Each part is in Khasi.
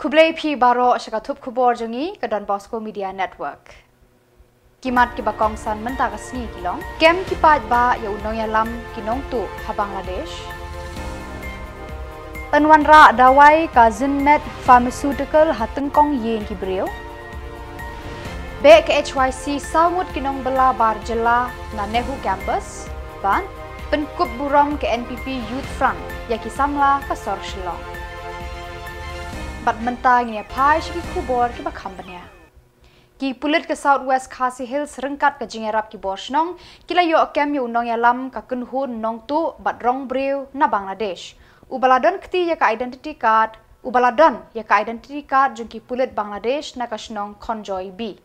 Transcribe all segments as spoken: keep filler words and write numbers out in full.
Khublei phi baroh sha ka thup khubor jong ngi ka Don Bosco Media Network. Ki mat kiba kongsan mynta ka sngi ki long: Kem ki paidbah ïa u nongïalam ki nongtuh ha Bangladesh. Pynwanrah dawai ka Zinmed Pharmaceutical ha tyngkong ïing ki briew. Beh ka H Y C saw ngut ki nongbylla bar jylla na NEHU Campus. Bad pynkup burom ka N P P Youth Front ïa ki samla ka sor Shillong. Bad mynta ngin ïa phai sha ki khubor kiba kham bniah. Ki pulit ka South West Khasi Hills ryngkat ka jingïarap ki bor shnong ki la ïoh kem ïa u nongïalam ka kynhun nongtuh bad rong briew na Bangladesh, uba la don kti ïa ka identity card, uba la don ïa ka identity card jong ki pulit Bangladesh na ka shnong Khonjoy B.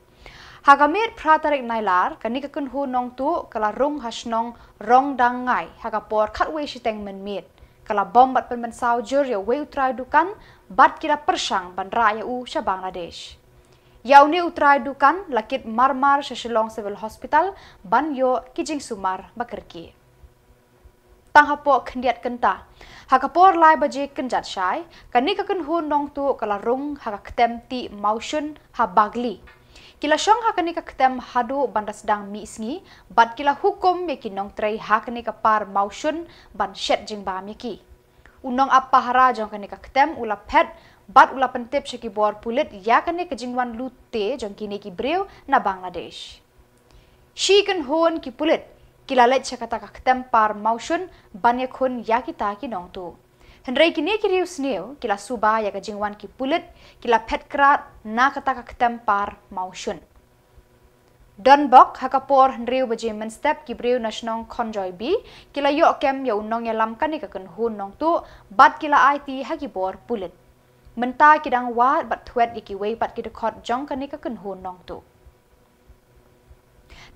Ha ka miet phra tarik Nailar, kane ka kynhun nongtuh ka la rung ha shnong Rongdangngai ha ka por khatwei shiteng mynmiet. Ka la bom bad pynmynsaw jur ïa uwei u trai dukan bad ki la pyrshang ban rah ïa u sha Bangladesh. Ïa une u trai dukan la kit marmar sha Shillong Civil Hospital ban ïoh ki jingsumar ba kyrkieh. Tang hapoh khyndiat kynta, ha ka por lai baje kynjat shai, kane ka kynhun nongtuh ka la rung ha ka ktem tih mawshun ha Bagli. Ki la shong ha kane ka ktem haduh ban da sdang mih sngi bad ki la hukum ïa ki nongtrei ha kane ka par mawshun ban shet jingbam ïa ki. U nongap pahara jong kane ka ktem u la phet bad u la pyntip sha ki bor pulit ïa kane ka jingwan lute jong kine ki briew na Bangladesh. Shi kynhun ki pulit ki la leit sha kata ka ktem par mawshun ban ïakhun ïa kita ki nongtuh. Hynrei kine ki riewsniew ki la suba ïa ka jingwan ki pulit, ki la phet krad na kata ka ktem par mawshun. Donbok, ha ka por hynriew baje mynstep, ki briew na shnong Khonjoy B ki la ïoh kem ïa u nongïalam kane ka kynhun nongtuh bad ki la aiti ha ki bor pulit. Mynta ki dang wad bad thwet ïa kiwei pat ki dkhot jong kane ka kynhun nongtuh.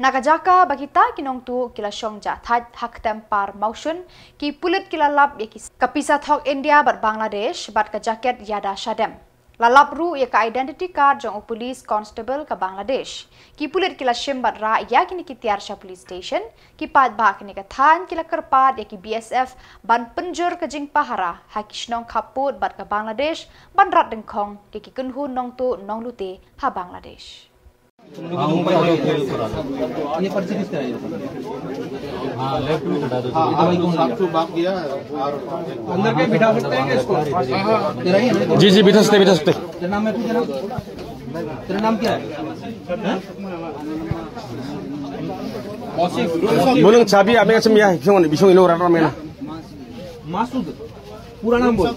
Na ka jaka ba kita ki nongtuh ki la shong jah thait ha ktem par mawshun, ki pulit ki la lap ïa ki, ka pisa thok India bad Bangladesh bad ka jaket ïada shadem. La lap ruh ïa ka identity card jong u police constable ka Bangladesh. Ki pulit ki la shim bad rah ïa kine ki tiar sha police station. Ki paidbah kane ka thaiñ ki la kyrpad ïa ki B S F ban pynjur ka jingpahara ha ki shnong khappud bad ka Bangladesh ban rat dyngkhong ïa ki kynhun nongtuh nonglute ha Bangladesh. ये पर्ची किसका है? ये पर्ची। हाँ, लेफ्ट में हटा दो। हाँ, ये दवाई कौन लेगा? अंदर कहीं बिठा सकते हैं क्या इसको? तेरा ही है ना? जी, जी, बिठा सकते, बिठा सकते। तेरा नाम है, तू तेरा? तेरा नाम क्या है? हैं? Bolong, cabi, apa yang semia? Bisong, bisong ini orang ramai na. Masood, पूरा नाम बोल।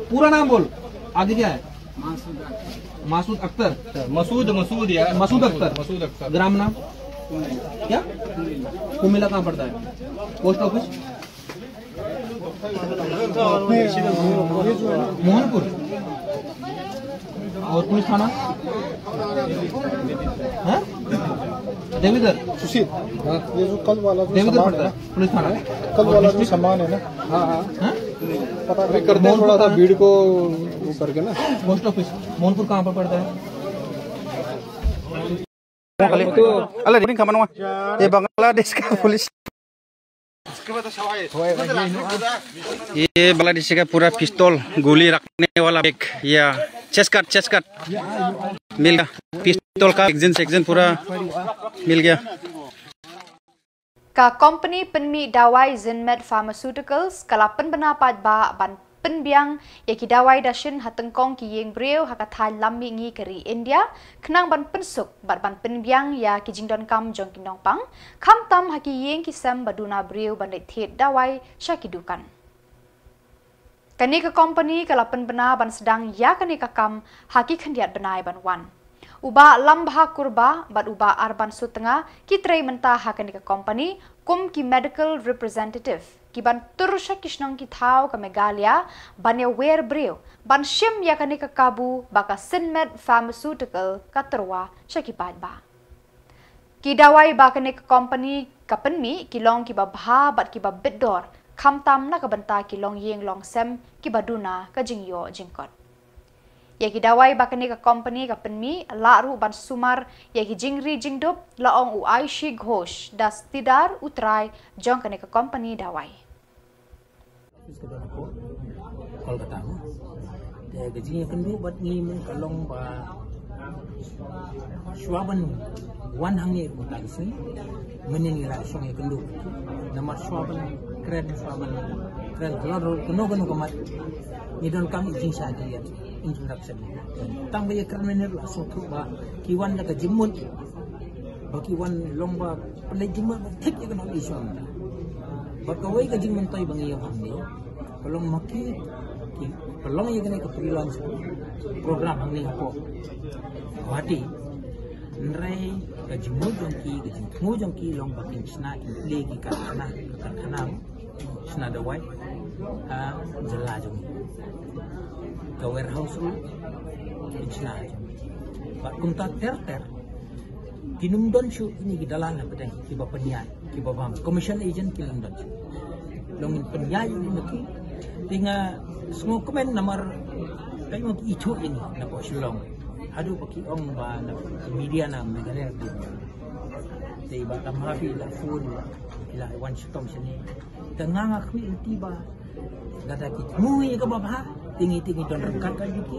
पूरा नाम बोल। आगे क्या है? मासूद अख्तर। मसूद, मसूद यार। मसूद अख्तर। मसूद अख्तर। ग्राम नाम क्या? कुमिल्ला कहाँ पड़ता है? Post office? मोहनपुर। और पुलिस थाना? हाँ? देविंदर। सुशील, ये जो कल वाला जो देविंदर सामान पड़ता है है, ना, पुलिस थाना। कल वाला जो सामान है ना, हाँ, हाँ। हाँ? पता अभी करते हैं थोड़ा सा भीड़ को वो करके ना। पोस्ट ऑफिस, मोहनपुर कहाँ पर पड़ता है? अरे, ये बांग्लादेश का पुलिस। ये बांग्लादेशी का पूरा पिस्तौल, गोली रखने वाला बैग, या चेस्ट गार्ड, चेस्ट गार्ड मिल गया। पिस्तौल का मैगजीन, मैगजीन पूरा मिल गया। Ka kompani pynmih dawai Zinmed Pharmaceuticals ka la pynbna paidbah ban pynbiang ïa ki dawai dashin ha tyngkong ki ïing briew ha ka thaiñ lam mihngi ka ri India, khnang ban pynsuk bad ban pynbiang ïa ki jingdonkam jong ki nongpang, khamtam ha ki ïing ki sem ba duna briew ban leit thied dawai sha ki dukan. Kane ka kompani ka la pynbna ban sdang ïa kane ka kam ha ki khyndiat bnai ban wan. U Bah Lambha Kurbah bad u Bah Arban Sutnga ki trei mynta ha kane ka kompani kum ki medical representative, ki ban tur sha ki shnong ki thaw ka Meghalaya ban ïawer briew ban shim ïa kane ka kabu ba ka Zinmed Pharmaceutical ka tyrwa sha ki paidbah. Ki dawai ba kane ka kompani ka pynmih ki long kiba bha bad kiba bit dor, khamtam na ka bynta ki longïing longsem kiba duna ka jingïoh jingkot. Ïa ki dawai ba kane ka kompani ka pynmih lah ruh ban sumar ïa ki jingri jingdup, la ong u Aishi Ghosh, da stidar u trai jong kane ka kompani dawai. Kolkata mo. Te ka jingïakynduh bad ngi mo ka long ba shuwa ban wan hangne mynta ka sngi mynne ngi la shong ïakynduh. Namar shuwa ban kren, shuwa ban kren ka long kano kano ka mat, ngi donkam i jingshah ïa introduction. Tang ba ïakren mynne la sngewthuh ba ki wan da ka jingmut, ba ki wan long ba pynleit jingmut ba thik ïa kano i shuwa mynta. Ba kawei ka jingmyntoi ba ngi ïoh hangne ka long ma ki, ki, ka long ïa kane ka pre-launch program hangne hapoh Guwahati. Hynrei ka jingmut jong ki, ka jingthmu jong ki long ba kin shna, kin plie ki karkhana, ka karkhana shna dawai ha jylla jong ngi. Ka warehouse ruh kin shna jong ngi. Bad kumta ter ter, kin ym don shuh kine ki dalal na pdeng kiba pynïaid, kiba bam, commission agent kin ym don shuh. Long ngin pynïaid ïa ki. Te nga sngewkmen namar ka ïoh ki ithuh ïa ngi na poh Shillong. Haduh ba ki ong ba na media na Meghalaya. Te ba tam ha phi la phone, la wan shitom shane. Te nga nga khmih lynti ba lada ki thmu ïa kaba bha, te ngi, te ngi don ryngkat ka jong ki.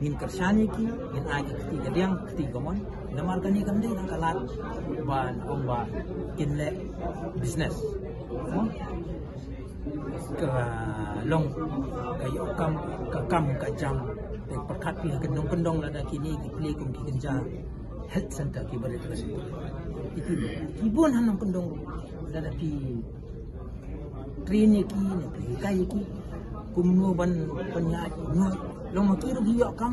Ngin kyrshan ïa ki, ngin ai ka kti kadiang, kti kamon. Namar kane kam dei ka lad ban ong ba kin leh business. Mo? Ka long ka ïoh kam, ka kam ka jam. Te pyrkhat phi ha kyndong kyndong lada kine ki plie kum ki kynja health center, ki ba rit health center. Ki, ki bun ha nongkyndong lada phi train ïa ki, ne phi hikai ïa ki kumno ban pynïaid, kumno long ma ki ruh ki ïoh kam,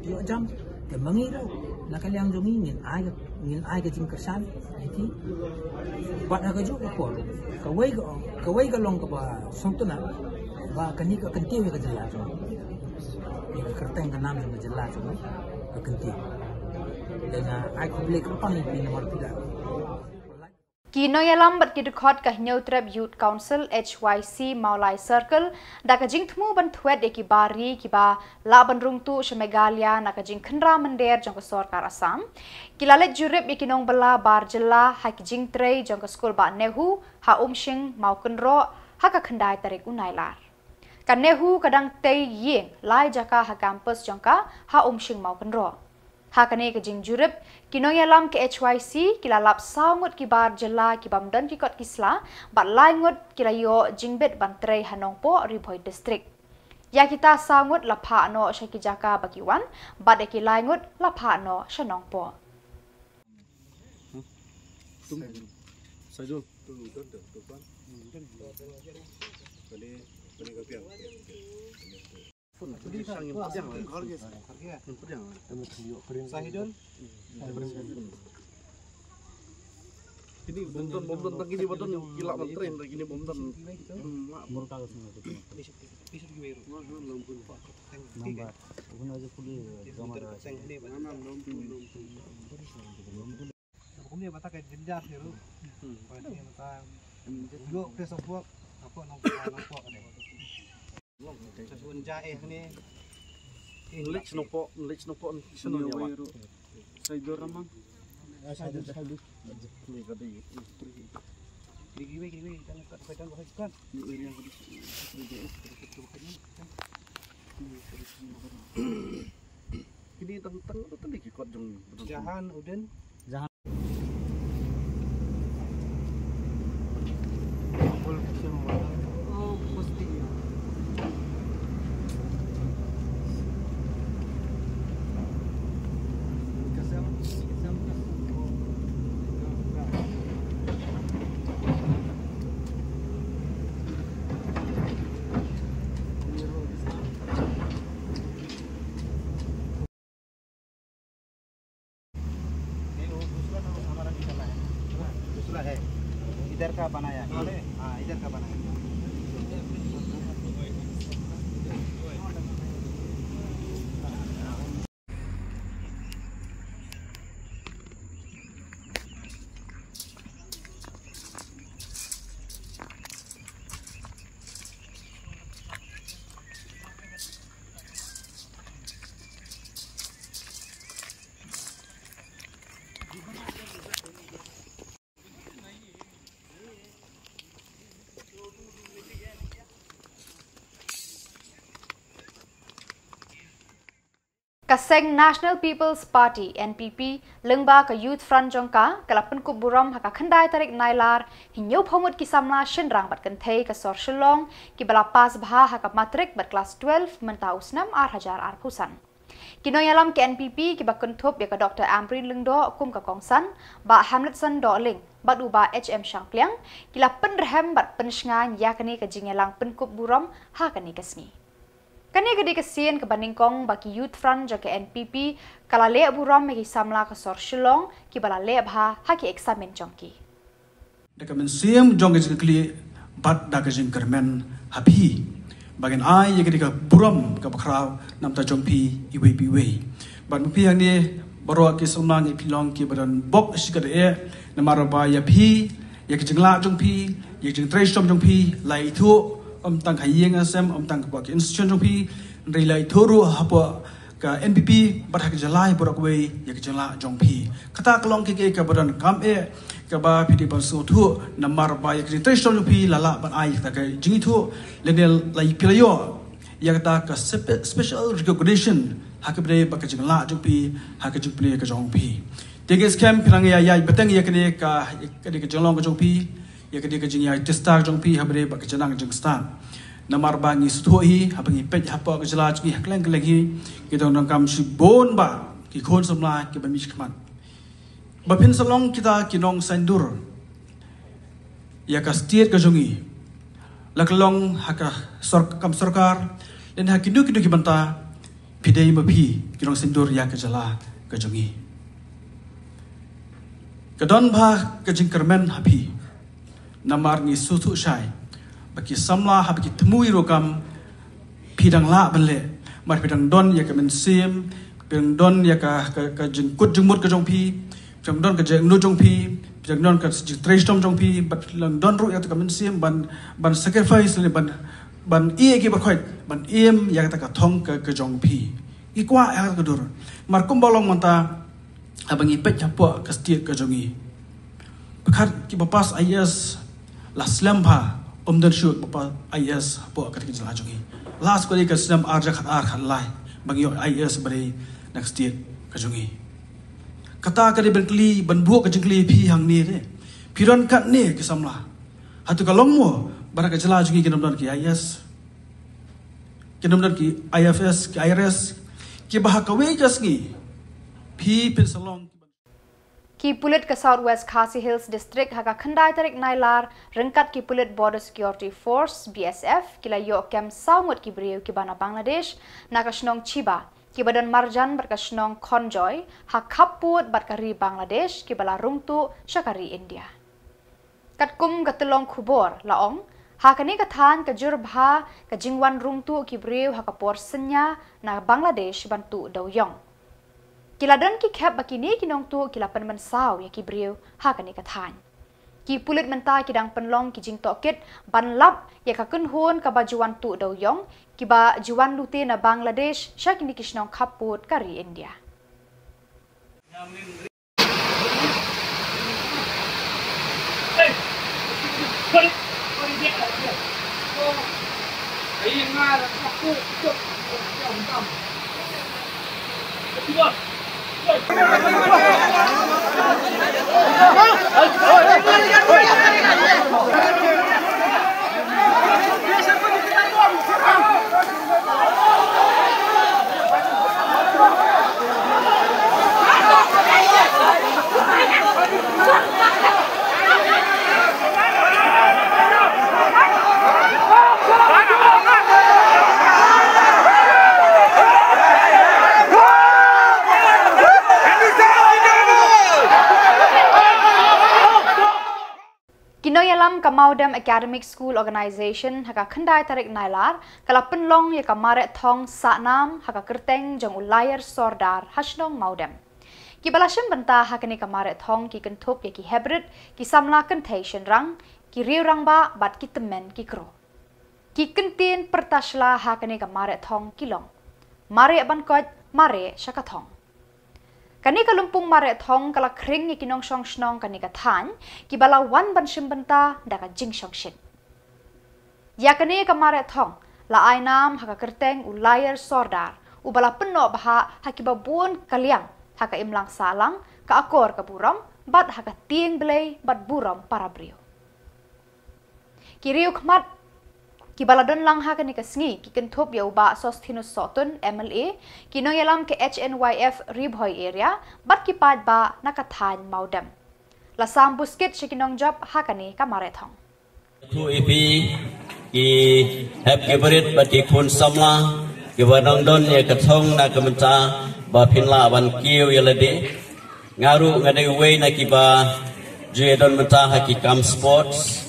ki ïoh jam. Te ma ngi ruh na ka liang jong ngi ngin ai, ngin ai ka jingkyrshan ïa ki. Bad ha kajuh ka por, kawei ka, kawei ka long kaba sngewtynnat ba kane ka kyntiew ïa ka jylla jong ngi, ïa ka kyrteng ka nam jong ka jylla jong ngi, ka kyntiew. Te nga ai khublei kyrpang ïa phi namar phi la Ki nongïalam bad ki dkhot ka Hynñiewtrep Youth Council, H Y C, Mawlai Circle, da ka jingthmu ban thwet ïa ki bar ri kiba lah ban rung tuh sha Meghalaya na ka jingkhynra mynder jong ka sorkar Assam, ki la leit jurip ïa ki nongbylla bar jylla ha ki jingtrei jong ka skul bah NEHU ha Umshing Mawkynroh ha ka khyndai tarik u Nailar. Ka NEHU ka dang tei ïing lai jaka ha campus jong ka ha Umshing Mawkynroh. Ha kane ka jingjurip, ki nongïalam ka H Y C ki la lap saw ngut ki bar jylla ki bym don ki kot ki sla, bad lai ngut ki la ïoh jingbit ban trei ha Nongpoh, Ri Bhoi District. Ïa kita saw ngut la phah noh sha ki jaka ba ki wan, bad ïa ki lai ngut la phah noh sha Nongpoh. Tum. Saidul. Kali, kali ka piang. Phone. Sahidul. Kini bym don, bym don, tang kini ba don ki lah ban train, kini bym don. Hmm, lah. Number. Una je kuli jama da. Kumne bata ka jynjar ni ruh. Hmm. Ba ni bata. Yo, ke sopok. Apa nang, nang pok ni. Sa suan ja eh ni. Lik snopo, lik snopo ni. Snopo ni wa. Saidul Ramang. Saidul, Saidul. Ni ka dei. Kiri kiwi, kiri kiwi, kan, kan, kan, kan. Ni area ka dei. Kini tang, tang, tang, tang, ki kot jong. Jahan, Udin. Jahan. नहीं, वो दूसरा तो हमारा निकला है। दूसरा है। इधर का बनाया है। हाँ, इधर का बनाया है। Ka seng National People's Party, N P P, lyngba ka Youth Front jong ka, ka la pynkup burom ha ka khyndai tarik Nailar, hynñiewphew ngut ki samla shynrang bad kynthei ka sor Shillong, kiba la pass bha ha ka matrik bad klas twelve mynta u snem ar hajar arphew san. Ki nongïalam ka N P P kiba kynthup ïa ka Doctor Ampareen Lyngdoh kum ka kongsan, Bah Hamletson Dohling bad u Bah H M Shangpliang, ki la pynrhem bad pynshngaiñ ïa kane ka jingïalang pynkup burom ha kane ka sngi. Kane ka dei ka sien kaba nyngkong ba ki Youth Front jong ka N P P ka la leh burom ïa ki samla ka sor Shillong kiba la leh bha ha ki eksamin jong ki. Da ka mynsiem jong ka jingkyrkhu bad da ka jingkyrmen ha phi, ba ngin ai ïa ka dei ka burom kaba khraw na bynta jong phi iwei pa iwei. Bad ma phi hangne baroh ki samla ngi pynlong kiba don bok shi ka dei, namar ba ïa phi, ïa ka jinglah jong phi, ïa ka jingtrei shitom jong phi la ithuh, ym tang ha ïing ha sem, ym tang hapoh ki institution jong phi, hynrei la ithuh ruh hapoh ka N P P bad ha ka jylla baroh kawei ïa ka jinglah jong phi. Kata ka long ka kaba don kam eh kaba phi dei ban sngewthuh, namar ba ïa ka jingtrei shitom jong phi la lah ban ai kata ka jingithuh, lane la phi la ïoh ïa kata ka spe-, special recognition ha kaba dei bad ka jinglah jong phi, ha ka jingpule ka jong phi. Te ka skhem phi nang ïa ïa bteng ïa kane ka, ïa kane ka jinglong ka jong phi, ïa kane ka jingïatysta jong phi ha kaba dei bad ka jingnang jingstad. Namar ba ngi sngewthuh hi, haba ngi peit hapoh ka jylla jong ngi ha kylleng kylleng hi, ki don donkam shibun bah ki khun samla kiba mih shakhmat. Ba phin sa long kita ki nongsaiñdur ïa ka state ka jong ngi, la ka long ha ka sor-, kam sorkar, lane ha kino kino ki bynta, phi dei ma phi ki nongsaiñdur ïa ka jylla ka jong ngi. Ka don bha ka jingkyrmen ha phi, namar ngi sngewthuh shai ba ki samla haba ki thmu ïa rukom phi dang lah ban leh, namar phi dang don ïa ka mynsiem, phi dang don ïa ka, ka, ka jingkut jingmut ka jong phi, phi dang don ka jingangnud jong phi, phi dang don ka jingtrei shitom jong phi, bad phi dang don ruh ïa ka mynsiem ban, ban sacrifice lane ban, ban ïeh ki baroh, ban im ïa kata ka thong ka, ka jong phi. Ngi kwah ïa kata ka dur. Namar kumba long mynta, haba ngi peit hapoh ka state ka jong ngi, pyrkhat kiba pass I A S la slem bha, ym don shuh ba pass I A S hapoh kata ka jylla jong ngi. Last ka dei ka snem ar hajar khatar khatlai ba ngi ïoh I A S ba dei na ka state ka jong ngi. Kata ka dei ban kylli, ban buh ka jingkylli phi hangne de. Phi don katne ki samla. Hato ka long mo ba na ka jylla jong ngi kin ym don ki I A S, kin ym don ki I F S, ki I R S, kiba ha kawei ka sngi phi phin sa long. Ki pulit ka South West Khasi Hills District ha ka khyndai tarik Nailar ryngkat ki pulit Border Security Force, B S F, ki la ïoh kem saw ngut ki briew kiba na Bangladesh na ka shnong Chiba, kiba don marjan bad ka shnong Khonjoy, ha khappud bad ka ri Bangladesh, kiba la rung tuh sha ka ri India. Katkum ka tyllong khubor la ong, ha kane ka thaiñ ka jur bha ka jingwan rung tuh ki briew ha ka por synñia na Bangladesh ban tuh dewïong. Ki la don ki khep ba kine ki nongtuh ki la pynmynsaw ïa ki briew ha kane ka thaiñ. Ki pulit mynta ki dang pynlong ki jingtohkit ban lap ïa ka kynhun kaba ju wan tuh dewïong, kiba ju wan lute na Bangladesh sha kine ki shnong khappud ka ri India. Ki nongïalam ka Mawdem Academic School Organisation ha ka khyndai tarik Nailar ka la pynlong ïa ka mareh thong sahnam ha ka kyrteng jong u Lyer Sordar ha shnong Mawdem. Kiba la shim bynta ha kane ka mareh thong ki kynthup ïa ki heprit, ki samla kynthei shynrang, ki riew rangbah bad ki tymmen ki kro. Ki kyntien pyrta shla ha kane ka mareh thong ki long: Mareh ban koit, mareh sha ka thong. Kane ka lympung mareh thong ka la khring ïa ki nongshong shnong kane ka thaiñ, kiba la wan ban shim bynta da ka jingshongshit. Ïa kane ka mareh thong la ai nam ha ka kyrteng u Lyer Sordar, uba la pynnoh bha ha kiba bun ka liang, ha ka imlang sahlang, ka akor ka burom, bad ha ka tieng Blei bad burom para briew. Ki riewkhmat kiba la don lang ha kane ka sngi ki kynthup ïa u Bah Sosthenes Sohtun, M L A, ki nongïalam ka H N Y F Ri Bhoi Area, bad ki paidbah na ka thaiñ Mawdem. La sam buskit sha ki nongjop ha kane ka mareh thong. Ïathuh ïa phi ki hep ki barit bad ki khun samla kiba nang don ïa ka thong na ka mynta ba phin lah ban kiew ïa lade. Nga ruh nga dei uwei na kiba ju ïa don mynta ha ki kam sports.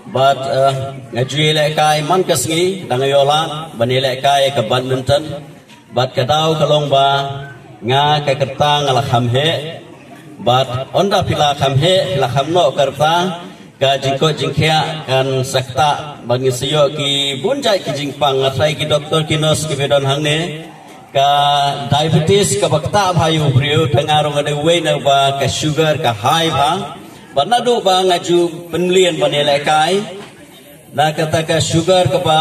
Bad, eh, nga ju ïa lehkai man ka sngi, dang ïoh lad ban ïa lehkai ïa ka badminton. Bad ka daw ka long ba nga ka kyrta nga la kham heh. Bad ynda phi la kham heh, phi la kham noh ka rta, ka jingkoit jingkhiah kan sa ktah. Bad ngi sa ïoh ki bun jait ki jingpang, nga trai ki doktor ki nurse kiba don hangne. Ka diabetes kaba ktah bha ïa u briew, te nga ruh nga dei uwei na ba ka sugar ka high bha. Bad naduh ba nga ju pynmlien ban ïa lehkai, na kata ka sugar kaba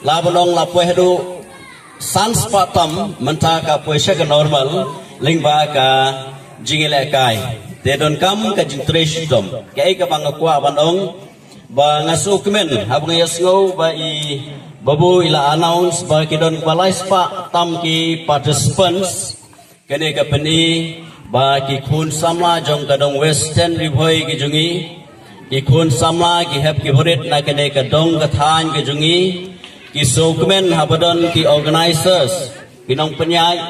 la ba long la poi haduh san spah tam, mynta ka poi sha ka normal lyngba ka jingïalehkai. Te donkam ka jingtrei shitom. Kaei kaba nga kwah ban ong, ba nga sngewkmen haba nga ïohsngew ba i Babu i la announce ba ki don ba lai spah tam ki participants. Kane ka pyni ba ki khun samla jong ka dong Western Ri Bhoi ki jong ngi, ki khun samla ki hep ki barit na kane ka dong ka thaiñ ki jong ngi, ki sngewkmen haba don ki organizers, ki nongpynïaid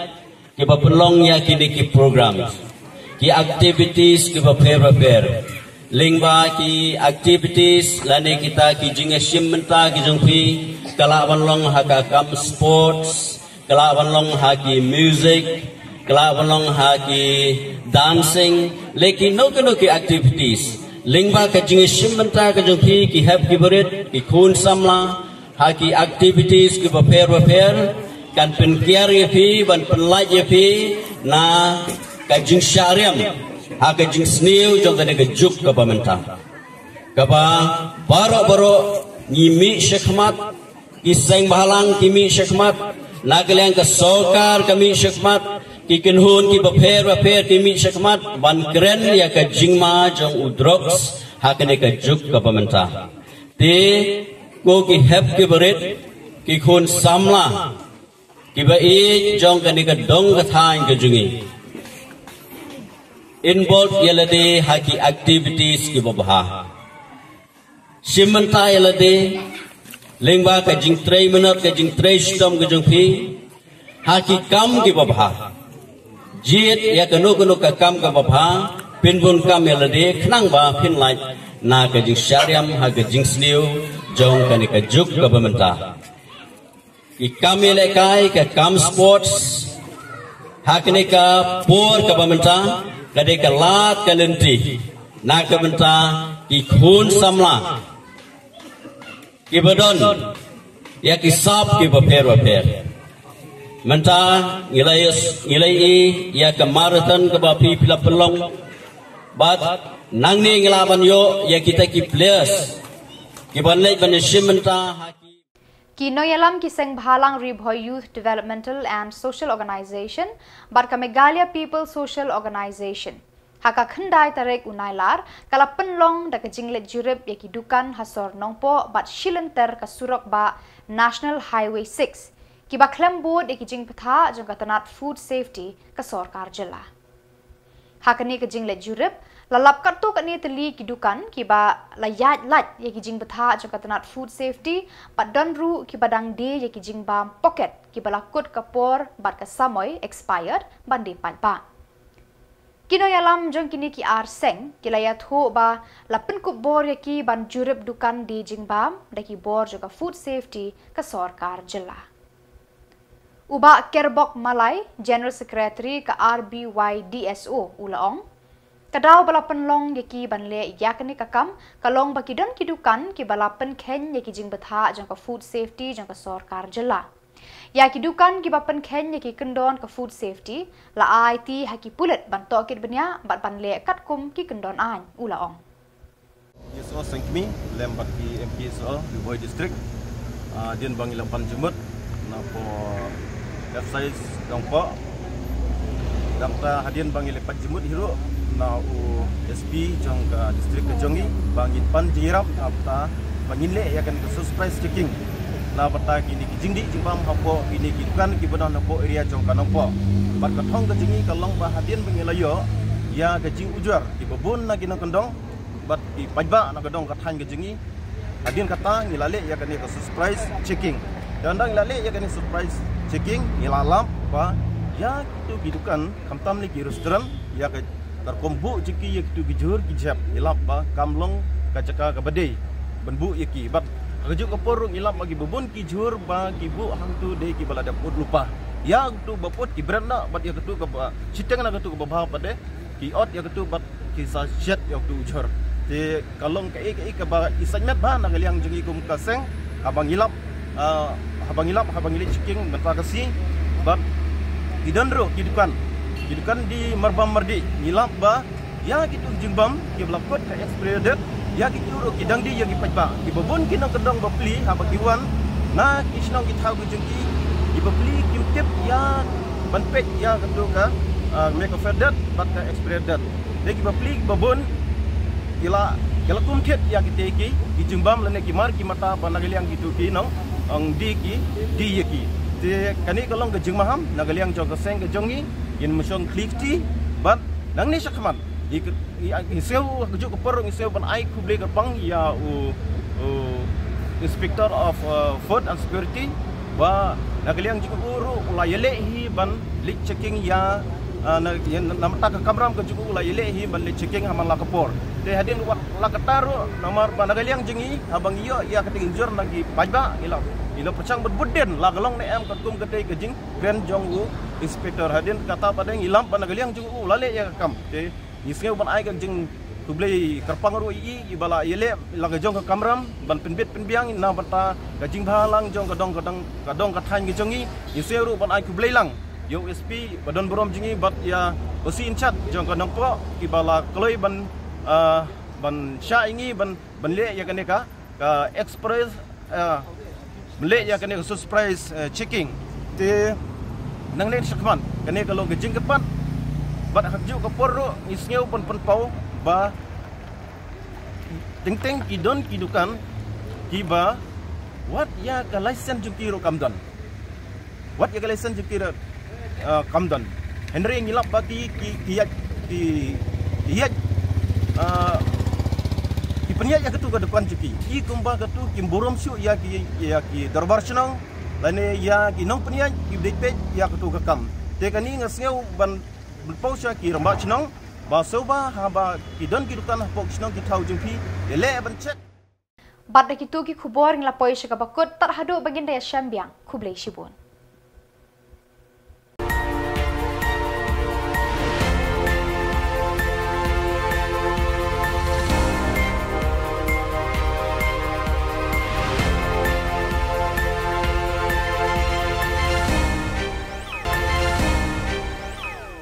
kiba pynlong ïa kine ki programs, ki activities kiba pher ba pher. Lyngba ki activities lane kita ki jingïashim bynta ki jong phi, ka lah ban long ha ka kam sports, ka lah ban long ha ki music, ka lah ban long ha ki dancing, lane kino kino ki activities. Lyngba ka jingïashim bynta ka jong phi ki hep ki barit, ki khun samla, ha ki activities kiba pher ba pher, kan pynkiar ïa phi, ban pynlait ïa phi na ka jingshah riam ha ka jingsniew jong kane ka juk kaba mynta. Kaba baroh baroh ngi mih shakhmat, ki seng bhalang ki mih shakhmat, na ka liang ka sorkar ka mih shakhmat, ki kynhun kiba pher ba pher ki mih shakhmat ban kren ïa ka jingma jong u drugs ha kane ka juk kaba mynta. Te ko ki hep ki barit, ki khun samla kiba ïeit jong kane ka dong ka thaiñ ka jong ngi, involve ïa lade ha ki activities kiba bha. Shim bynta ïa lade lyngba ka jingtrei minot, ka jingtrei shitom ka jong phi ha ki kam kiba bha. Jied ïa kano kano ka kam kaba bha, pynbun kam ïa lade khnang ba phin lait na ka jingshah riam ha ka jingsniew jong kane ka juk kaba mynta. Ki kam ïalehkai, ka kam sports ha kane ka por kaba mynta ka dei ka lad ka lynti na ka bynta ki khun samla kiba don ïa ki sap kiba pher ba pher. Mynta ngi la ïa, ngi la ïa, ïa ka marathon kaba phi phi la pynlong, bad nangne ngi lah ban ïoh ïa kita ki players kiban leit ban ïashim bynta ha ki Ki nongïalam ki seng bhalang Ri Bhoi Youth Developmental and Social Organization bad ka Meghalaya People Social Organization, ha ka khyndai tarik u Nailar ka la pynlong da ka jingleit jurip ïa ki dukan ha sor Nongpoh bad shilynter ka surok bah National Highway six, kiba khlem bud ïa ki jingbthah jong ka tnat food safety ka sorkar jylla. Ha kane ka jingleit jurip la lap katto katne tylli ki dukan kiba la ïaid lait ïa ki jingbthah jong ka tnat food safety, bad don ruh kiba dang die ïa ki jingbam pocket kiba la kut ka por bad ka samoi expired ban die paidbah. Ki nongïalam jong kine ki ar seng ki la ïathuh ba la pynkup bor ïa ki ban jurip dukan die jingbam da ki bor jong ka food safety ka sorkar jylla. U Bah Kerbok Malai, General Secretary ka R B Y D S O, u la ong, ka daw ba la pynlong ïa ki ban leh ïa kane ka kam ka long ba ki don ki dukan kiba la pynkheiñ ïa ki jingbthah jong ka food safety jong ka sorkar jylla. Ïa ki dukan kiba pynkheiñ ïa ki kyndon ka food safety la ai ti ha ki pulit ban tohkit bniah bad ban leh katkum ki kyndon aiñ, u la ong. D S O Sengkmie lem bad ki M P S O Ri Bhoi District. Ah, dien ba ngi la pan jingmut na por F C I S Nongpoh. Dang ta hadien ba ngi la pynjemut hi ruh na u S P jong ka district ka jong ngi ba ngin pan jingïarap na bynta ba ngin leh ïa kane ka surprise checking na bynta kine ki jingdih jingbam hapoh kine ki dukan kiba don hapoh area jong ka Nongpoh. Bad ka thong ka jong ngi ka long ba hadien ba ngi la ïoh ïa ka jingujor kiba bun na ki nongkyndong bad ki paidbah na ka dong ka thaiñ ka jong ngi. Hadien kata ngi la leh ïa kane ka surprise checking. Te ynda ngi la leh ïa kane surprise checking ngi la lap ba ïa kitu ki dukan khamtam lei ki restaurant ïa ka rukom buh jong ki ïa kitu ki jhur ki jhep ngi lap ba kam long ka jaka kaba dei ban buh ïa ki. Bad ha kajuh ka por ruh ngi lap ba kiba bun ki jhur ba ki buh hangtu dei kiba la dep ot lypa. Ïa katu ba put ki brand na bad ïa katu kaba shiteng na katu kaba bha pat de ki ot ïa katu bad ki sa shet ïa katu u jhur. Te ka long kaei kaei kaba i saiñ met bha na ka liang jong ngi kum ka seng haba ngi lap, ah, haba ngi lap haba ngi leit checking mynta ka sngi. Bad ki don ruh ki dukan, ki dukan die marbam mardih ngi lap ba ïa kitu jingbam kiba la put ka expiry date ïa kitu ruh ki dang die ïa ki paidbah. Kiba bun ki nongkyndong bapli haba ki wan na ki shnong ki thaw ki jong ki, kiba pli kim tip ïa ban peit ïa katu ka, ah, mei ka fair date bad ka expiry date. Te kiba pli kiba bun ki la, ki la kum thied ïa kite ki, ki jingbam lane ki mar ki mata ba na ka liang kitu ki nongdie ki die ïa ki. Te kane ka long ka jingmaham na ka liang jong ka seng ka jong ngi. Ngin ym shong khlieh kti bad nangne shakhmat ngi, ngi, ngi sngew ha kajuh ka por ngi sngew ban ai khublei kyrpang ïa u, u Inspector of, uh, Food and Security ba na ka liang jong u ruh u la ïaleh hi ban leit checking ïa, uh, na, ïa, na, na bynta ka kamram ka jong u la ïaleh hi ban leit checking ha man la ka por. Te hadien wat la katta ruh namar ba na ka liang jong ngi haba ngi ïoh ïa kata ka jingujor na ki paidbah ngi la, ngi la pyrshang bad bud dien la ka long ne em katkum kata ka jingkren jong u Inspector. Hadien kata pat de ngi lap ba na ka liang jong u la leh ïa ka kam. Te ngi sngew ban ai ka jingkhublei kyrpang ruh ïa i ba la ïaleh la ka jong ka kamram ban pynbit pynbiang na bynta ka jingbhalang jong ka dong ka dong ka dong ka thaiñ ka jong ngi. Ngi sngew ruh ban ai khublei lang ïa u S P ba don burom jong ngi bad ïa u C in charge jong ka Nongpoh kiba la kloi ban, ah, ban shah ïa ngi ban, ban leh ïa kane ka ka express, ah, ban leh ïa kane ka surprise, eh, checking. Te nangne shakhmat kane ka long ka jingkyrpad bad ha kajuh ka por ruh ngi sngew ban pynpaw ba teng teng ki don ki dukan kiba wat ïa ka license jong ki ruh kam don. Wat ïa ka license jong ki ruh, ah, kam don. Hynrei ngi lap ba ki, ki, ki ïaid, ki, ki ïaid, ah, ki pynïaid ïa katu ka dukan jong ki. Ki kumba katu kim burom shuh ïa ki, ïa ki dorbar shnong lane ïa ki nongpynïaid ki dei peit ïa katu ka kam. Te kane nga sngew ban, ban pynpaw sha ki rangbah shnong ba shuwa haba ki don ki dukan hapoh ki shnong ki thaw jong phi ïaleh ban check. Bad da kitu ki khubor ngi la poi sha kaba kut, tad haduh ba ngin da ïashem biang. Khublei shibun.